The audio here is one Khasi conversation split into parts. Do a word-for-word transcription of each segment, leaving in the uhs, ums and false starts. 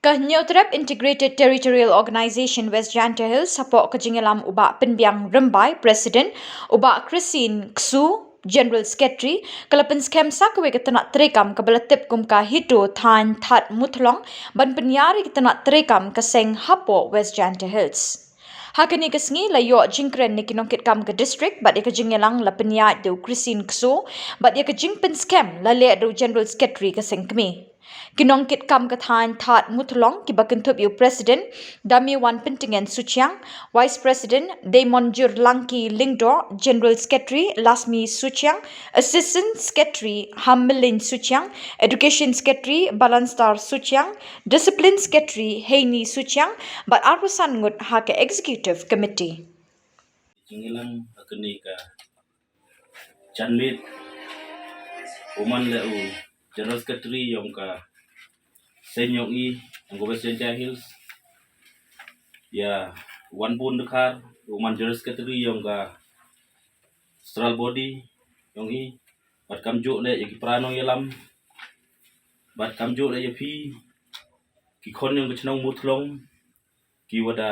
Ka Hynñiewtrep Integrated Territorial Organization West Jaintia Hills, hapoh ka jingïalam u Bah Pynbiang Rymbai, President, u Bah Christine Ksu, General Secretary, ka la pynskhem sa kawei ka tnat treikam kaba la tip kum ka HITO thaiñ Thadmuthlong, ban pynïar ïa ka tnat treikam ka seng hapoh West Jaintia Hills. Ha kane ka sngi la ïoh jingkren na ki nongkitkam ka district bad ïa ka jingïalang la pynïaid da u Christine Ksu bad ïa ka jingpynskhem la leh da u General Secretary ka seng kmie. Ki nongkitkam ka thaiñ Thadmuthlong kiba kynthup ïa u President Damiwan Pyntngen Suchiang, Vice President Deimonjur Langki Lyngdoh, General Secretary Lasmi Suchiang, Assistant Secretary Hammylin Suchiang, Education Secretary Balanstar Suchiang, Discipline Secretary Heini Suchiang, bad arphew san ngut ha ka Executive Committee. Jingïalang ha kane ka janmiet, u man leh u General Secretary yong ka seng yong i, yong ka West Jaintia Hills. Ïa u Wanbun Dkhar, u man General Secretary yong ka Central Body yong i. Bad kumjuh leh ïa ki para nongïalam. Bad kumjuh leh ïa phi ki khon yong ka chnong Muthlong, ki wa da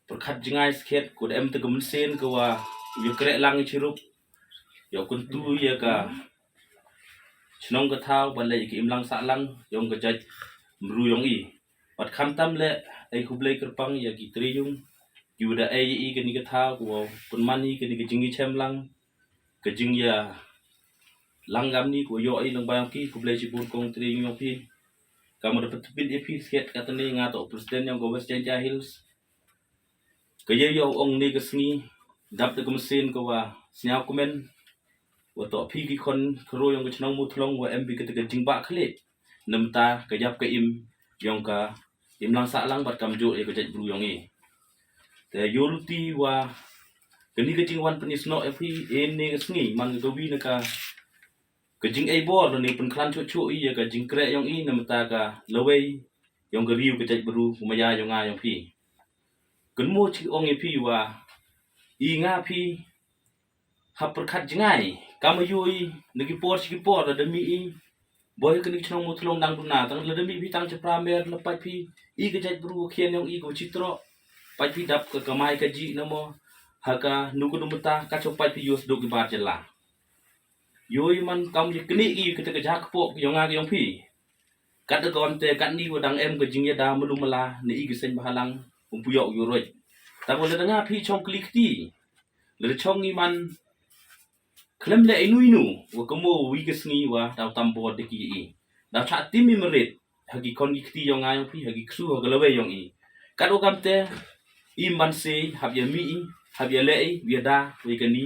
pyrkhat jngai skhet, ko da em te ka mynsiem ka wa ïa kreh lang i chirup, ïa kyntu ïa ka chnong ka thaw, ban leh ïa ka imlang sahlang yong ka jaitbru yong i. Bad khamtam leh, ai khublei kyrpang ïa ki tre yung, ki wa da ai ïa i kani ka thaw, ko wa pynman i kani ka jingïachem lang, ka jingïalang kamni, ko wa ïoh i lang ba yong ki, khublei chibun kong tre yung yong phi. Ka mut da pyntbit ïa phi skhet, katne nga toh President yong ka West Jaintia Hills. Ka ïa ïoh ong ne ka sngi, dap da ka mynsiem ka wa sñiaw kmen, wa toh phi ki khon khro yong ka chnong Muthlong, wa em phi kata ka jingbah khlieh namta ka ïap ka im yong ka imlang sahlang bad kumjuh ïa ka jaitbru yong i. Te ïoh luti wa kani ka jingwan pyni snoh ïa phi, ïa ne ka sngi, man ka wi na ka ka jingei bor, ne pynkhlaiñ chuh chuh i ïa ka jingkreh yong i namta ka lawei yong ka riew ka jaitbru, u maya yong nga yong phi. Kynmo chi ong ïa phi wa i nga phi hap pyrkhat jngai, kam ïoh i na ki por chi ki por, lada mih i boi kani ka chnong Muthlong dang duna, tang lada mih phi tang chapra mer, la pait phi i ka jaitbru khian yong i ko chitroh, pait phi dap ka kamai ka ji namo ha ka nu ka nu mynta, ka chong pait phi ïoh sduk i bar jylla. Ïoh i man kam ïa knieh i kata ka jaka pok yong nga yong phi. Kat da ka wan te katni wa dang em ka jingïada malu mala ne i ka seng bahalang, um pu ïoh ïoh roi. Ta wa lada nga phi chong kli kti, lada chong i man khlem leh inu inu, wa kamo wi ka sngi wa daw tam bor da ki i. Daw chah tim i merit ha ki khon ki kti yong nga yong phi, ha ki ksu, ha ka lawei yong i. Kat wa kam te, i man se hap ïa mih i, hap ïa leh i, ïa da wei kani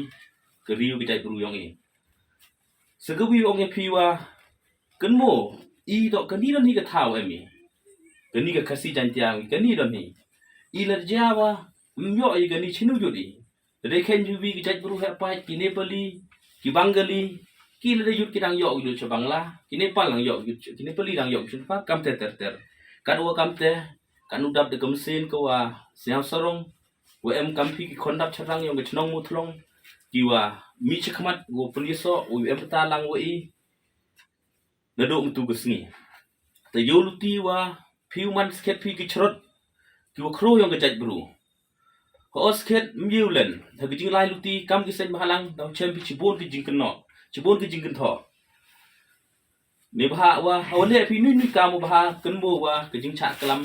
ka riew ka jaitbru yong i. Sa ka wi ong ïa phi wa kynmo, i toh kani don hi ka thaw em i. Kani ka Khasi Jaintia, kani don hi. I la jia wa ym ïoh i kani chinu jut i. Lada khein ju wi ki jaitbru heh pait, ki Nepali, ki Bengali, ki lada yut ki dang ïoh yut cha Bangla, ki Nepal dang ïoh yut, ki Nepali dang ïoh yut pa, kam ter ter ter. Kat wa kam te, kat nu dap da ka mynsiem ka wa sñiaw sarong, wa em kam phi ki khon dap charang yong ka chnong Muthlong, ki wa mih chakhmat, wa pynïasoh, wa em ta lang wa i, naduh myntu ka sngi. Te ïoh luti wa phi u man skhet phi ki chrot, ki wa khro yong ka jaitbru. Ho skhet myiu len, ha ka jinglai luti kam ki seng bahalang, daw chem phi chibun ki jingkynnoh, chibun ki jingkynthoh. Ne bha wa, ha wa leh phi nui nui kam wa bha, kynmo wa ka jingchah klam,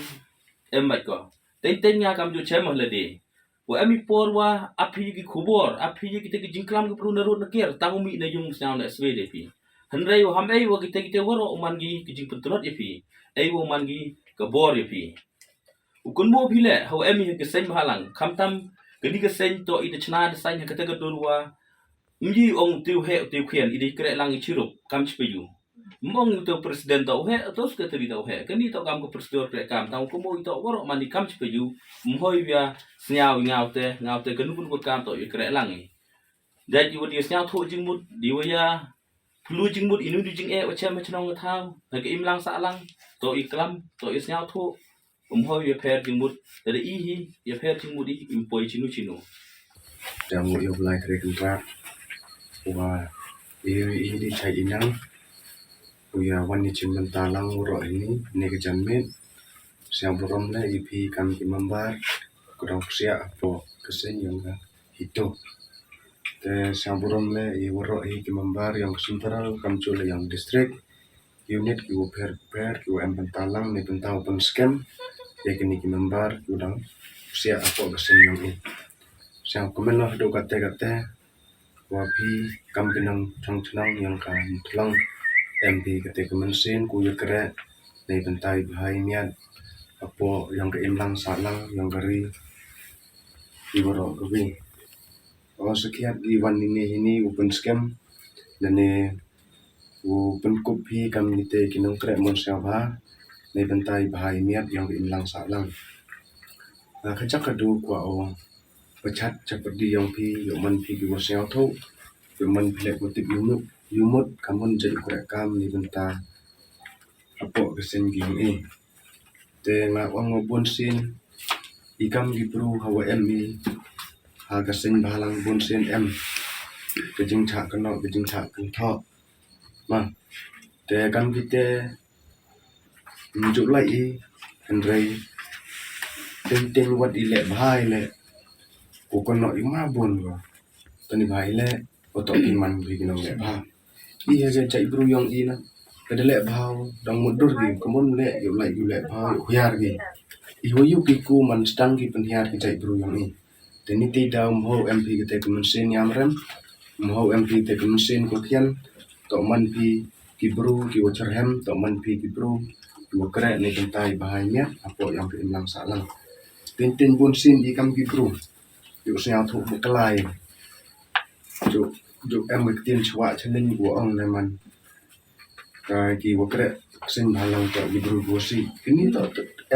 em bad ko. Teng teng nga kam ju chem ha lade. Wa em i por wa ap phi ki khubor, ap phi ki te ki jingklam ki bru na rud na ker, tang u mih na yung sñiaw na swe de phi. Hynrei wa ham ei wa ki te ki te waroh u man ki ki jingpyntlot ïa phi. Ei wa man ki ka bor ïa phi. U kynmo phi leh, ha wa em i ha ki seng bahalang, khamtam kani ka seng toh i da chna da seng ha kata ka dur wa ym ji ong u tiew heh u tiew khian, i da kreh lang i chirup, kam chi pa yu. Ym ong u tiew president toh u heh, u tiew secretary toh u heh. Kani toh kam ka president kreh kam, tang u kynmo i toh waroh man i kam chi pa yu. Ym hoi ïa sñiaw i ngaw te, ngaw te kanu kanu ka kam toh i kreh lang i. Dei i wa di sñiaw thoh jingmut, di wa ïa plu jingmut, inu di jingeh wa chem ha chnong ha thaw, ha ka imlang sahlang, toh i klam, toh i sñiaw thoh. Ym hoi ïa pher jingmut, lada i hi ïa pher jingmut i, im poi chinu chinu. Dang u ïoh Blai kre kynrad wa i i di chai i nang. U ïa wan ïa chimbynta lang waroh hi ne ka janmiet. Sngewburom leh ïa phi kam ki member ka dong psiah hapoh ka seng yong ka HITO. Te sngewburom leh ïa waroh hi ki member yong ka central kam ju leh yong district, unit ki wa pher pher ki wa em bynta lang ne bynta u pynskhem ïa kine ki member ki wa dang psiah hapoh ka seng yong i. Sngewkmen noh haduh katte katte wa phi kam ki nongchong chnong yong ka Muthlong em phi kate ka mynsiem ku ïa kre ne bynta i bha i miat hapoh yong ka imlang sahlang yong ka ri. Ki waroh ka wi o sakhiat i wan ine hini u pynskhem ne ne u pynkup phi kam ite ki nongkreh mon sngewbha ne bynta i bha i miat yong ka imlang sahlang. Nga ka jak ka du kwah o pachat chapdi yong phi ïoh man phi ki wa sngewthuh ïoh man phi leh ku tip yumut yumut ka mon jait u kreh kam ne bynta hapoh ka seng ki yong i. Te nga ong wa bun sien i kam ki bru ha wa em i ha ka seng bhalang bun sien em ka jingchah kano ka jingchah kynthoh ma. Te kam kite mjuk lai i hynrei ting ting wat i leh bha i leh u kano i ma bun wa tani bha i leh u tok i man bri kino leh bha. I ha jait bru yong i na ka da leh bha dang mut dur gi ka mon leh yu leh yu leh bha yu hiar gi. I hu yu ki ku man stang ki pynhiar ki jait bru yong i. Te ni ti da um ho em phi kate ka mynsiem yam rem um ho em phi kate ka mynsiem ko khian. Tok man phi ki bru ki wa cherhem tok man phi ki bru ki wa kreh ne bynta i bha i miat hapoh yong ka imlang sahlang. Ting ting bun sien i kam ki bru yu sngewthuh bu klai. Ju ju em ka ktien chwa chyneng wa ong ne man ka ki wa kreh seng bhalang to ki bru ki wa si kini to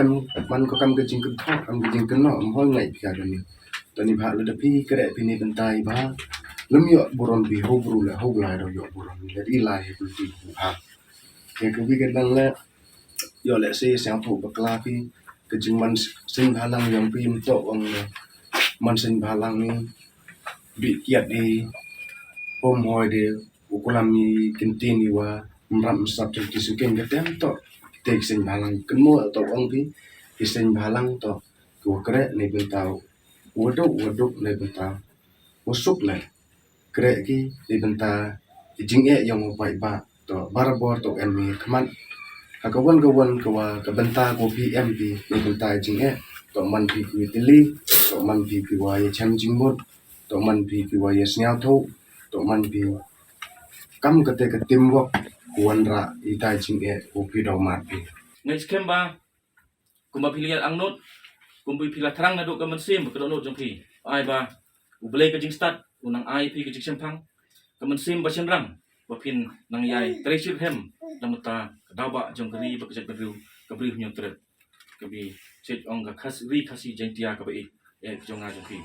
em man ko kam ka jingkynthoh kam ka jingkynnoh um hoi ngai phi ka ni. To ni bha lada phi kreh phi ni bynta i bha lem ïoh burom phi ho bru le ho blai do ïoh burom le i lai he bru phi ha. Ke ka wi ka dang le ïoh le se sngewthuh bakla phi ka jingman seng bhalang yong phi ym to ong man seng bhalang ni bi kiat i pom hoi de u kulam i kyntin i wa mrap msap jong ki sngewken ka tem to. Te ki seng bhalang kynmo to ong phi ki seng bhalang to ki wa kreh ne bynta u wa duk wa duk ne bynta u suk ne kreh ki ne bynta i jingeh yong u paidbah to barabor to em i khmat. Ha ka wan ka wan ka wa ka bynta ko phi em phi ne bynta i jingeh to man phi ki wa tylli to man phi ki wa ïa chem jingmut to man phi ki wa ïa sngewthuh to man phi kam kate ka teamwork ku wanrah ita jingeh ku phi daw mat phi. Ngai skhem ba kumba phi la angnud kumba phi la thrang naduh ka mynsiem ba ka dohnud jong phi. Ai ba U Blei ka jingstad u nang ai phi ka jingshemphang ka mynsiem ba shynrang ba phin nang ïai trei shitrhem na mynta ka daw ba jong ka ri ba ka jaitbynriew ka briew hynñiew tret ka bi shet ong ka khas ri Khasi Jaintia ka ba i eh ka jong nga jong phi.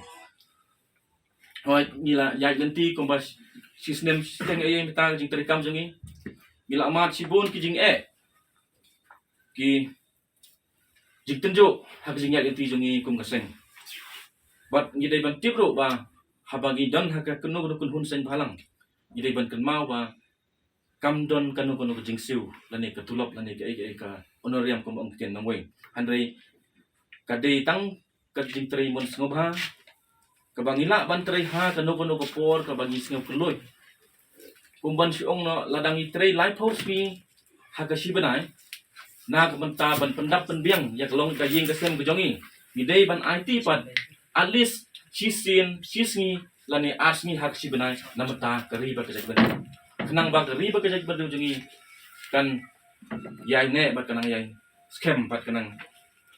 Hoi ngi la ïaid lynti kumba shi snem shi teng ïa mynta ka jingtrei kam jong ngi. Ngi la mad shibun ki jingeh ki jingtynjuh ha ka jingïaid lynti jong ngi kum ka seng. Bad ngi dei ban tip ruh ba haba ngi don ha ka kano kano kynhun seng bhalang ngi dei ban kynmaw ba kam don kano kano ka jingsiew lane ka tulop lane ka ei ka ei ka honorarium kum ong ktien nongwei. Hynrei ka dei tang ka jingtrei mon sngewbha kaba ngi lah ban trei ha kano kano ka por kaba ngi sngew kylluid. Kum ban shu ong noh lada ngi trei laiphew sngi ha ka shi bnai na ka bynta ban pyndap pynbiang ïa ka long ka ïing ka sem ka jong ngi ngi dei ban aiti pat at least shisien shisngi lane ar sngi ha ka shi bnai na mynta ka ri bad ka jaitbynriew. Khnang ba ka ri bad ka jaitbynriew jong ngi kan ïai neh bad kan nang ïai skhem bad kan nang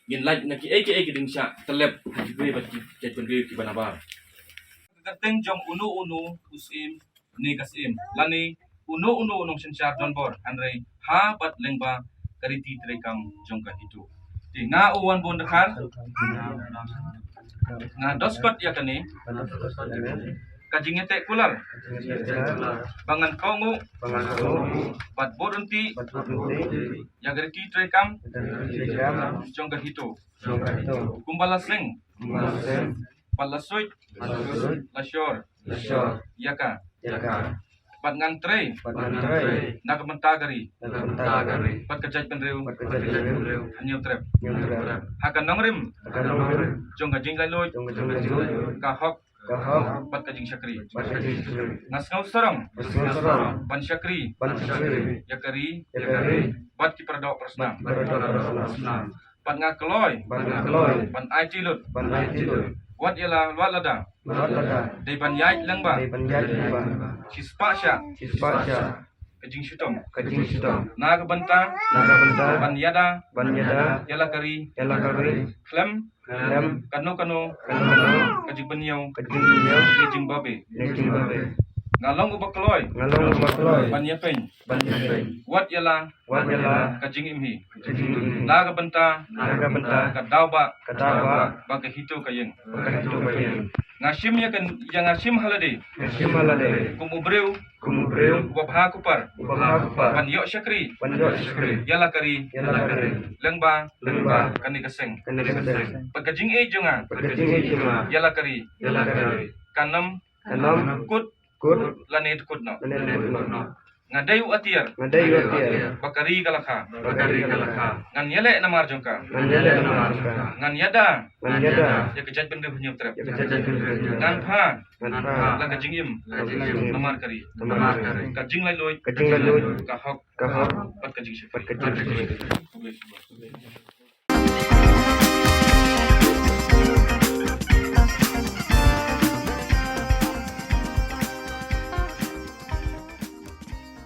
ngin lait na kiei kiei ki ding shah tyllep ha ki briew bad ki jaitbynriew kiba nabar. Ka kyrteng jong uno uno u syiem ne ka syiem lane uno uno u nongsynshar donbor hynrei ha bad lyngba ka riti treikam jong ka HITO. Te nga u Wanbun Dkhar nga doskot ïa kane ka jingïateh kular ba ngan kohnguh bad bud ryntih ïa ka riti treikam jong ka HITO kumba la seng bad la suit la shor ïa ka. Bad ngan trei. Bad ngan trei. Na ka bynta ka ri. Na ka bynta ka ri. Bad ka jaitbynriew. Bad ka jaitbynriew. Hynñiewtrep. Hynñiewtrep. Ha ka nongrim. Ha ka nongrim. Jong ka jinglaitluid. Jong ka jinglaitluid. Ka hok. Ka hok. Bad ka jingshakri. Bad ka jingshakri. Nga sngew sarong. Nga sngew sarong. Ban shakri. Ban shakri. Ïa ka ri. Ïa ka ri. Bad ki paradoh parasnam. Bad ki paradoh parasnam. Bad nga kloi. Bad nga kloi. Ban aiti lut. Ban aiti lut. Wat ïa la, wat lada. Wat lada. Dei ban ïaid lyngba. Dei ban ïaid lyngba. Shispah shah. Shispah shah. Ka jingshitom. Ka jingshitom. Na ka bynta. Na ka bynta. Ban ïada. Ban ïada. Ïa la ka ri. Ïa la ka ri. Khlem. Khlem. Kano kano. Kano kano. Ka jingpynïew. Ka jingpynïew. Ne jingbabe. Ne jingbabe. Nga long uba kloi. Nga long uba kloi. Ban ïapeiñ. Ban ïapeiñ. Wat ïa la. Wat ïa la. Ka jingim hi. Ka jingim hi. Na ka bynta. Na ka bynta. Ka daw ba. Ka daw ba. Ba ka hito ka ïeng. Ba ka hito ka ïeng. Nga shim ïa ka, ïa nga shim ha lade. Nga shim ha lade. Kum u briew. Kum u briew. Uba bha kupar. Uba bha kupar. Ban ïoh shakri. Ban ïoh shakri. Ïa la ka ri. Ïa la ka ri. Lyngba. Lyngba. Kane ka seng. Kane ka seng. Bad ka jingïeit jong nga. Bad ka jingïeit jong nga. Ïa la ka ri. Ïa la ka ri. Kan ym. Kan ym. Kut. Kut. Lane dkut noh. Lane dkut noh. Nga dei u atiar. Nga dei u atiar. Ba ka ri ka la kha. Ba ka ri ka la kha. Ngan ïaleh namar jong ka. Ngan ïaleh namar jong ka. Ngan ïada. Ngan ïada. Ïa ka jaitbynriew Hynñiewtrep. Ïa ka jaitbynriew Hynñiewtrep. Ngan phah. Ngan phah. La ka jingim. La ka jingim. Namar ka ri. Namar ka ri. Ka jinglaitluid. Ka jinglaitluid. Ka hok. Ka hok. Bad ka jingshakri. Bad ka jingshakri.